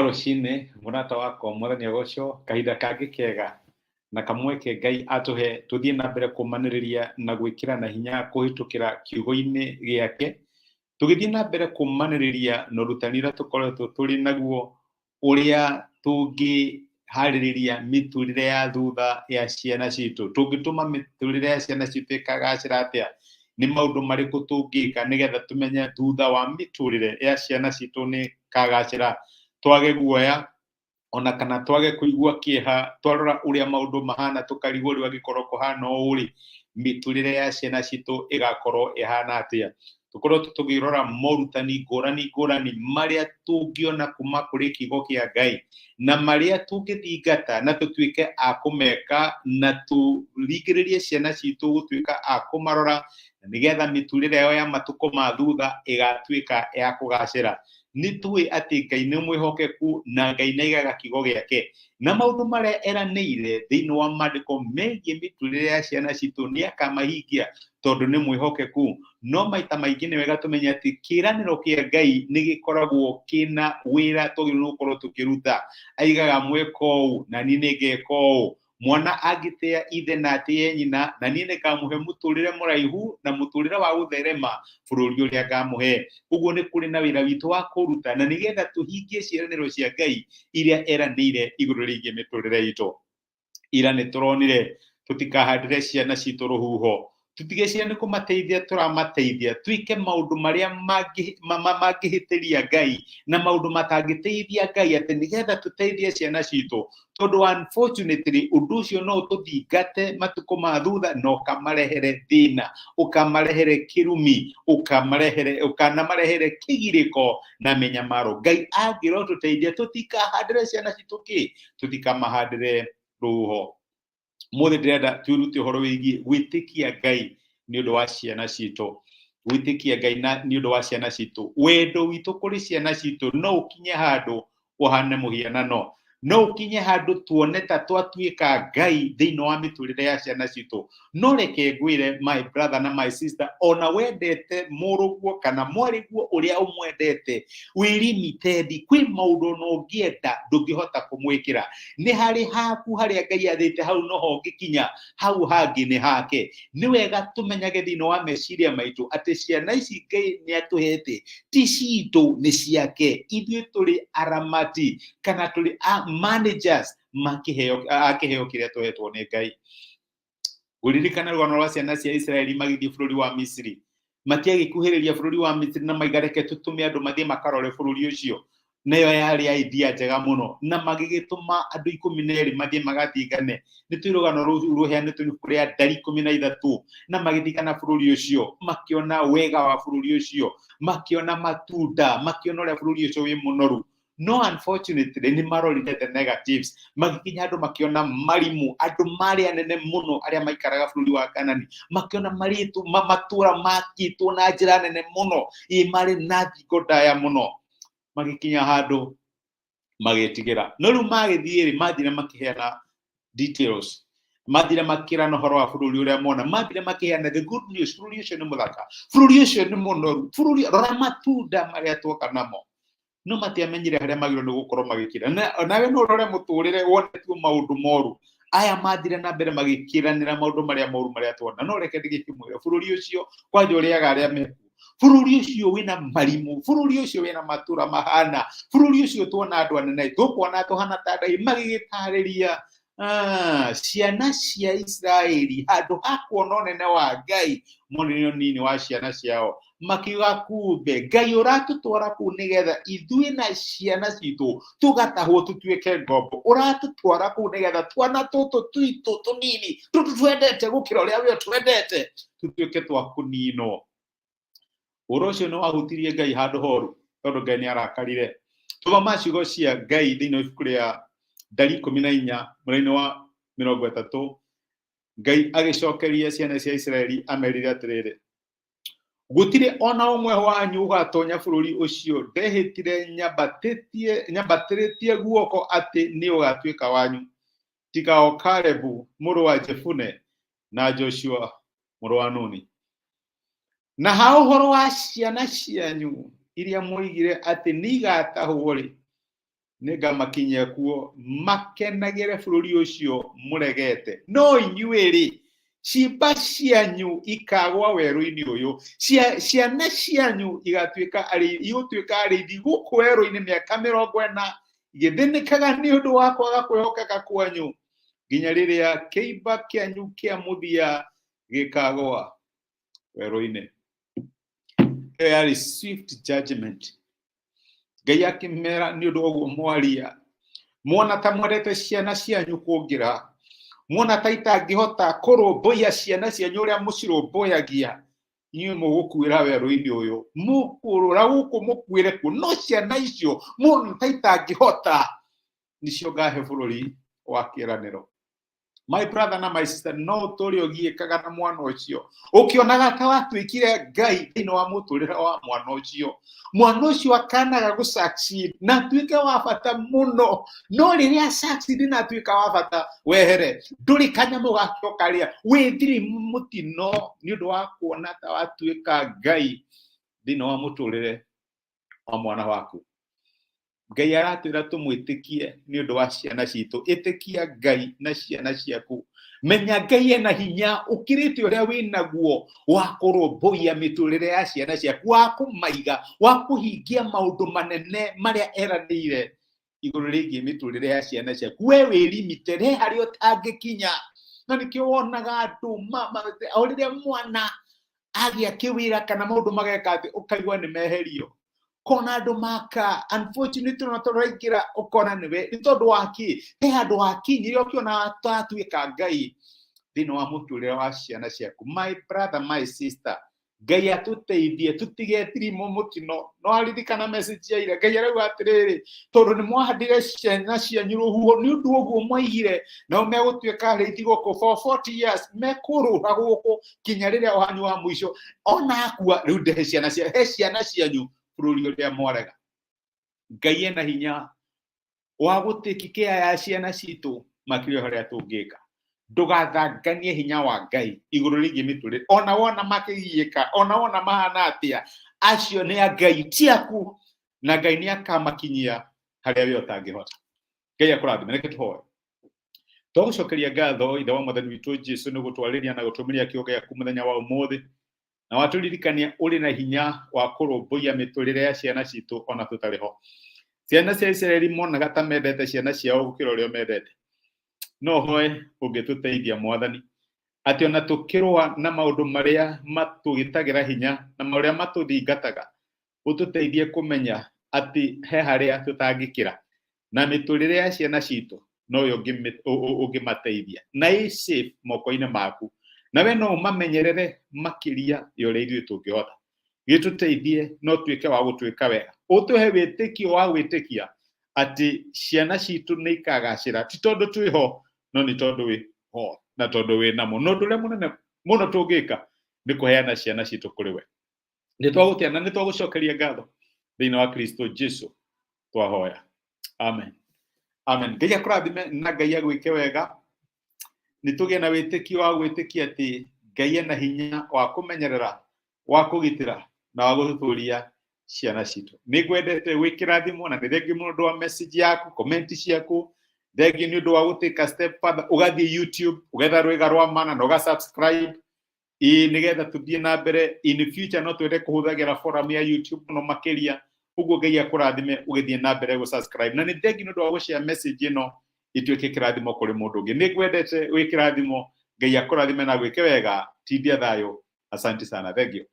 Rũcinĩ mũrata wakwa, Mwathani agocwo. Kahinda kangĩ kega na kamweke Ngai atũhe tũthiĩ na mbere kũmanĩrĩria na gwĩkĩrana hinya kũhĩtũkĩra kiugo-inĩ gĩake, tũgĩthiĩ na mbere kũmanĩrĩria na ũrutani ũrĩa tũkoretwo tũrĩ naguo, ũrĩa tũngĩharĩrĩria mĩtũrĩre ya thutha ya ciana citũ, tũngĩtũma mĩtũrĩre ya ciana citũ ĩkagacĩra atĩa, nĩ maũndũ marĩkũ tũngĩka nĩgetha tũmenye thutha wa mĩtũrĩre ya ciana citũ nĩ kagacĩra, twage guoya ona kana twage kũigua kĩeha twarora ũrĩa maũndũ mahana, tũkarigwo rĩu angĩkorwo kũhana ũũ rĩ, mĩtũrĩre ya ciana citũ ĩgakorwo ĩhana atĩa. Tũkorwo tũkĩrora morutani ngũrani ngũrani marĩa tũngĩona kuma kũrĩ kiugo kĩa Ngai na marĩa tũngĩthingata na tũtuĩke a kũmeka na tũringĩrĩrie ciana citũ gũtuĩka a kũmarora, na nĩgetha mĩtũrĩre yao ya matukũ ma thutha ĩgatuĩka ya kũgacĩra. Nĩ tũĩ atĩ Ngai nĩ mwĩhokeku na Ngai nĩ aigaga kiugo gĩake, na maũndũ marĩa eranĩire thĩinĩ wa maandĩko megiĩ mĩtũrĩre ya ciana citũ nĩ akamahingia tondũ nĩ mwĩhokeku. No maita maingĩ nĩ wega tũmenye atĩ kĩĩranĩro kĩa Ngai nĩ gĩkoragwo kĩna wĩra twagĩrĩirwo nĩ gũkorwo tũkĩruta. Aigaga mweka ũũ na niĩ nĩ ngeka ũũ. Mwana angĩtĩa ithe na atĩe nyina, na niĩ nĩngamũhe mũtũrĩre mũraihu na mũtũrĩre wa gũtherema bũrũri ũrĩa ngamũhe. Ũguo nĩ kũrĩ na wĩra witũ wa kũruta na nĩgetha tũhingie ciĩranĩro cia Ngai iria eranĩire igũrũ rĩgiĩ mĩtũrĩre itũ. Ira nĩ tũronire tũtikahandĩre ciana citũ rũhuho, tũtigeciria nĩ kũmateithia tũramateithia, twĩke maũndũ marĩa mangĩhĩtĩria Ngai na maũndũ matangĩteithia Ngai atĩ nĩgetha tũteithie ciana citũ, tondũ unfortunately ũndũ ũcio no ũtũthingate matukũ ma thutha na ũkamarehere thĩna, ũkamarehere kĩrumi, ũkamarehere ũkanamarehere kĩgirĩko na mĩnyamaro. Ngai angĩrotũteithia tũtikahandĩre ciana citũ kĩ, tũtikamahandĩre rũhuho. Mũthĩ ndĩrenda twĩrute ũhoro wĩgiĩ gwĩtĩkia Ngai nĩ ũndũ wa ciana citũ, gwĩtĩkia Ngai na nĩ ũndũ wa ciana citũ. Wendo witũ kũrĩ ciana citũ no ũkinye handũ ũhane mũhianano, no ũkinye handũ tuone ta twatuĩka Ngai thĩinĩ wa mĩtũrĩre ya ciana citũ. No reke ngwĩre, my brother na my sister, ona wendete mũrũguo kana mwarĩguo ũrĩa ũmwendete wĩ limited, kwĩ maũndũ ona ũngĩenda ndũngĩhota kũmwĩkĩra. Nĩ harĩ haku harĩa Ngai athĩte, hau noho ũngĩkinya, hau hangĩ nĩ hake. Nĩ wega tũmenyage thĩinĩ wa meciria maitũ atĩ ciana ici Ngai nĩ atũhete ti citũ, nĩ ciake. Ithuĩ tũrĩ aramati kana tũrĩ a managers ma kĩheo, a kĩheo kĩrĩa tũhetwo nĩ Ngai. Ngũririkana rũgano rwa ciana cia Isiraeli magĩthiĩ bũrũri wa Misiri. Matiagĩkuhĩrĩria bũrũri wa Misiri na maiga reke tũtũme andũ mathiĩ makarore bũrũri ũcio. Nayo yarĩ idea njega mũno, na magĩgĩtũma andũ 12 mathiĩ magathigane. Nĩ tũĩ rũgano rũu rũheanĩtwo ibuku rĩa Ndari 13, na magĩthigana bũrũri ũcio, makĩona wega wa bũrũri ũcio, makĩona matunda, makĩona ũrĩa bũrũri ũcio wĩ mũnoru. No unfortunately nĩ marorire the negatives, magĩkinya andũ makĩona marimũ, andũ marĩ anene mũno arĩa maikaraga bũrũri wa Kanani, makĩona marĩtũ matũra makĩtwo na njĩra nene mũno, ĩ marĩ na thingo ndaya mũno. Magĩkinya handũ magĩtigĩra. No rĩu magĩthiĩ rĩ, mathire makĩheana details, mathire makĩrana ũhoro wa bũrũri ũrĩa mona, mathire makĩheana the good news, bũrũri ũcio nĩ mũthaka, bũrũri ũcio nĩ mũnoru, bũrũri rora matunda marĩa tuoka namo. No matiamenyire harĩa magĩrĩirwo nĩ gũkorwo magĩkĩra. Nawe no ũrore mũtũrĩre wone tu maũndũ moru aya mathire na mbere magĩkĩranĩra maũndũ marĩa moru marĩa tuona. No reke ndĩgĩkĩmwĩre, bũrũri ũcio kwanja ũrĩaga arĩa mekuo, bũrũri ũcio wĩna marimũ, bũrũri ũcio wĩna matũra mahana, bũrũri ũcio tuona andũ anene tũkuona tũhana ta ndai. Magĩgĩtarĩria ciana cia Isiraeli handũ ha kuona ũnene wa Ngai monire ũnini wa ciana ciao, makiuga kumbe Ngai ũratũtwara kũu nĩgetha ithuĩ na ciana citũ tũgatahwo tũtuĩke ngombo, ũratũtwara kũu nĩgetha twana tũtũ twitũ tũnini tũtũ twendete gũkĩra ũrĩa we twendete tũtuĩke twa kũninwo. Ũhoro ũcio nĩ wahutirie Ngai handũ horu, tondũ Ngai nĩ arakarire. Tũthoma ciugo cia Ngai thĩinĩ wa ibuku rĩa Ndari 14 mũraini wa 30. Ngai agĩcokeria ciana cia Isiraeli amerire atĩrĩrĩ, gũtirĩ ona ũmwe wanyu ũgatonya bũrũri ũcio ndehĩtire nyambatĩrĩtie guoko atĩ nĩ ũgatuĩka wanyu, tiga o Kalebu mũrũ wa Jefune na Joshua mũrũ wa Nuni. Na ha ũhoro wa ciana cianyu iria mwoigire atĩ nĩ igatahwo-rĩ, Nĩngamakinyia kuo makenagĩre bũrũri ũcio mũregete. No inyuĩ-rĩ, ciimba cianyu ikagwa werũ-inĩ ũyũ, ciana cianyu igatuĩka igũtuĩka arĩithi gũkũ werũ-inĩ mĩaka 40, igĩthĩnĩkaga nĩ ũndũ wa kwaga kwĩhokeka kwanyu, nginya rĩrĩa kĩimba kĩanyu kĩa mũthia gĩkagwa werũ-inĩ. Ĩyo yarĩ swift judgment. Ngai akĩmera nĩ ũndũ ũguo mwaria, muona ta mwendete ciana cianyu kũngĩra, muona ta itangĩhota kũrũmbũiya ciana cianyu ũrĩa mũcirũmbũyagia, inyuĩ mũgũkuĩra werũ-inĩ ũyũ, mũkũrũra gũkũ mũkuĩre kuo, no ciana icio muona ta itangĩhota, nĩcio ngahe bũrũri wa kĩĩranĩro. My brother na my sister, no ũtũre ũgiĩkaga na mwana ũcio ũkĩonaga ta watuĩkire Ngai thĩinĩ wa mũtũrĩre wa mwana ũcio. Mwana ũcio akanaga gũ succeed na atuĩke wa bata mũno, no rĩrĩa succeed na atuĩka wa bata, wehere, ndũrĩ kanyamũ gake ũkarĩa, wĩthiri mũtino nĩ ũndũ wa kuona ta watuĩka Ngai thĩinĩ wa mũtũrĩre wa mwana waku. Ngai aratwĩra tũmwĩtĩkie nĩ ũndũ wa ciana citũ. Ĩtĩkia Ngai na ciana ciaku. Menya Ngai ena hinya ũkĩrĩte ũrĩa wĩ naguo wa kũrũmbũiya mĩtũrĩre ya ciana ciaku, wa kũmaiga, wa kũhingia maũndũ manene marĩa eranĩire igũrũ rĩgiĩ mĩtũrĩre ya ciana ciaku. We wĩ limited, he harĩa ũtangĩkinya. Na nĩkĩo wonaga andũ o rĩrĩa mwana agĩa kĩwĩra kana maũndũ mageka atĩ ũkaigua nĩ meherio, kona andũ maka unfortunately ona tũraingĩra ũkona nĩwe nĩ tondũ wa kĩ he handũ hakinyire ũkĩona tatuĩka Ngai thĩinĩ wa mũtũrĩre wa ciana ciaku. My brother, my sister, Ngai atũteithie tũtige tirimũ mũtino. No aririkana message ya ira, Ngai arauga atĩrĩrĩ, tondũ nĩ mwahandire ciana cianyu rũhuho nĩ ũndũ ũguo mwaigire, nao megũtuĩka arĩithi gũkũ for 40 years, mekũrũra gũkũ kinya rĩrĩa wanyu wa mũico ona akua. Rĩu ndehe ciana cia he ciana cianyu bũrũri ũrĩa mwarega. Ngai ena hinya wa gũtĩki kĩa ya ciana citũ makĩria harĩa tũngĩka. Ndũgathanganie hinya wa Ngai igũrũ rĩgiĩ mĩtũrĩre, ona wona makĩgiĩka, ona wona mahana atĩa, acio nĩ a Ngai, ti aku, na Ngai nĩ akamakinyia harĩa we ũtangĩhota. Ngai akũrathime. Reke tũhoe. Twagũcokeria ngatho, Ithe wa Mwathani witũ Jesu, nĩ gũtwarĩria na gũtũmĩria kiugo gĩaku mũthenya wa ũmũthĩ, na watũririkania ũrĩ na hinya wa kũrũmbũiya mĩtũrĩre ya ciana citũ ona tũtarĩ ho. Ciana cia Isiraeli monaga ta mendete ciana ciao gũkĩra ũrĩa mendete. No hoe ũngĩtũteithia, Mwathani, atĩ ona tũkĩrũa na maũndũ marĩa matũgitagĩra hinya na marĩa matũthingataga, ũtũteithie kũmenya atĩ he harĩa tũtangĩkĩra, na mĩtũrĩre ya ciana citũ noyo ũngĩmateithia na ĩ safe moko-inĩ maku, na we no ũmamenyerere makĩria ya ũrĩa ithuĩ tũngĩhota. Gĩtũteithie no tuĩke wa gũtuĩka wega, ũtũhe wĩtĩkio wa gwĩtĩkia atĩ ciana citũ nĩ ikagacĩra, ti tondũ twĩ ho, no nĩ tondũ wĩ ho na tondũ wĩ namo. Na ũndũ ũrĩa mũnene mũno tũngĩka nĩ kũheana ciana citũ kũrĩ we. Nĩ twagũtĩa na nĩ twagũcokeria ngatho thĩinĩ wa Kristo Jesu twahoya, amen, amen. Ngai akũrathime na Ngai agwĩke wega. Nĩ tũgĩe na wĩtĩkio wa gwĩtĩkia atĩ Ngai ena hinya wa kũmenyerera, wa kũgitĩra na wa gũtũtũria ciana citũ. Nĩ ngwendete gwĩkĩra thimũ na nĩ thengiũ mũno ũndũ wa message yaku, comment ciaku. Thengiũ nĩ ũndũ wa gũtĩka step further, ũgathiĩ YouTube ũgetha Rwĩga rwa Mana na ũga subscribe, ĩĩ, nĩgetha tũthiĩ na mbere. In future no twende kũhũthagĩra forum ya YouTube mũno makĩria. Ũguo Ngai akũrathime ũgĩthiĩ na mbere gũ subscribe, na nĩ thengiũ nĩ ũndũ wa gũshare message ĩno ituĩke kĩrathimo kũrĩ mũndũ ũngĩ. Nĩ ngwendete wĩ kĩrathimo. Ngai akũrathime na gwĩke wega. Tindia thayũ. Asante sana, thank you.